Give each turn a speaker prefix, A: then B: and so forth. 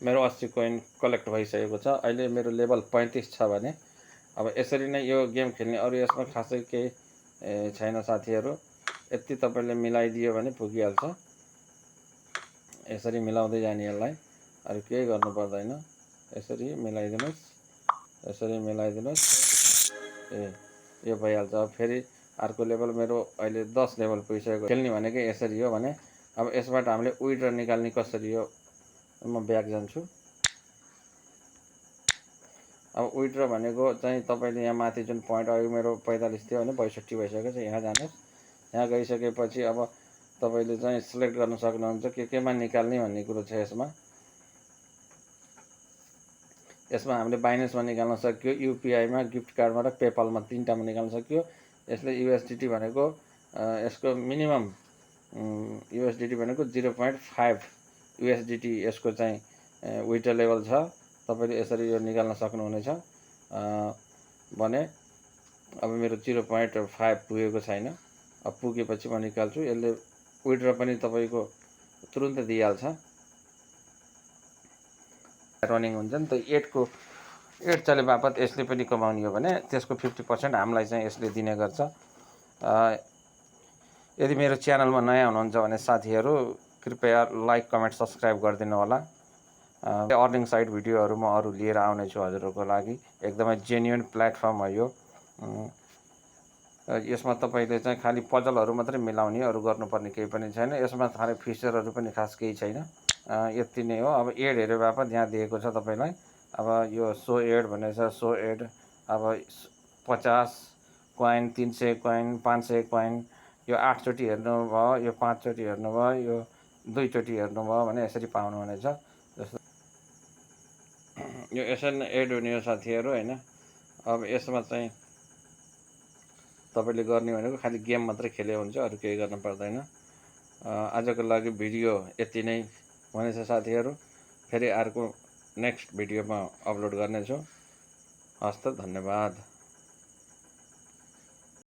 A: मेरो 80 coin collect भइसकेको छ। अहिले मेरो लेभल 35 छ भने अब यसरी नै यो गेम खेल्ने अरू यसमा खासै केही छैन साथीहरू। यति तपाईँले मिलाइदियो भने पुगिहाल्छ। यसरी मिलाउँदै जाने यसलाई, अरू केही गर्नु पर्दैन। यसरी मिलाइदिनुहोस्, यसरी मिलाइदिनुहोस्। यो भइहाल्छ। अब फेरि अर्को लेभल मेरो अहिले 10 लेभल पुगिसकेको। खेल्ने भनेकै यसरी हो भने अब यसबाट हामीले विथड्र निकाल्ने कसरी हो, म ब्याक जान्छु। अब विथड्र भनेको चाहिँ तपाईँले यहाँ माथि जुन पोइन्ट अघि मेरो 45 थियो भने 62 भइसकेको छ। यहाँ जानुहोस्। यहाँ गइसकेपछि अब तपाईँले चाहिँ सिलेक्ट गर्न सक्नुहुन्छ केमा निकाल्ने भन्ने कुरो छ यसमा। यसमा हामीले बाइनेन्समा निकाल्न सक्यो, युपिआईमा, गिफ्ट कार्डमा र पेपालमा, तीनटामा निकाल्न सक्यो। यसले युएसडिटी भनेको यसको मिनिमम युएसडिटी भनेको 0.5 युएसडिटी यसको चाहिँ विथड्र लेभल छ। तपाईँले यसरी यो निकाल्न सक्नुहुनेछ भने अब मेरो 0.5 पुगेको छैन। अब पुगेपछि म निकाल्छु। यसले विथड्र पनि तपाईँको तुरुन्तै दिइहाल्छ। रनिङ हुन्छ नि त 8 चले बापत यसले पनि कमाउने हो भने त्यसको 50% हामीलाई चाहिँ यसले दिने गर्छ। यदि मेरो च्यानलमा नयाँ हुनुहुन्छ भने साथीहरू कृपया लाइक, कमेन्ट, सब्सक्राइब गरिदिनु होला। अर्निङ साइट भिडियोहरू म अरू लिएर आउने छु हजुरहरूको लागि। एकदमै जेन्युन प्लेटफर्म हो यो। यसमा तपाईँले चाहिँ खालि पजलहरू मात्रै मिलाउने, अरू गर्नुपर्ने केही पनि छैन। यसमा खालि फिचरहरू पनि खास केही छैन। यति नै हो। अब एड हेरे बापत यहाँ दिएको छ तपाईँलाई। अब यो सो एड भनेको छ, सो एड। अब 50 कोइन, 300 कोइन, 500 कोइन, यो 8 चोटि हेर्नुभयो, यो 5 चोटि हेर्नुभयो, यो 2 चोटि हेर्नुभयो भने यसरी पाउनुहुनेछ। जस्तो यो यसरी नै एड हुने हो साथीहरू होइन। अब यसमा चाहिँ तपाईँले गर्ने भनेको खालि गेम मात्रै खेले हुन्छ, अरू केही गर्न पर्दैन। आजको लागि भिडियो यति नै भनेछ साथीहरू। फेरि अर्को नेक्स्ट भिडियोमा अपलोड गर्नेछु। हस् त, धन्यवाद।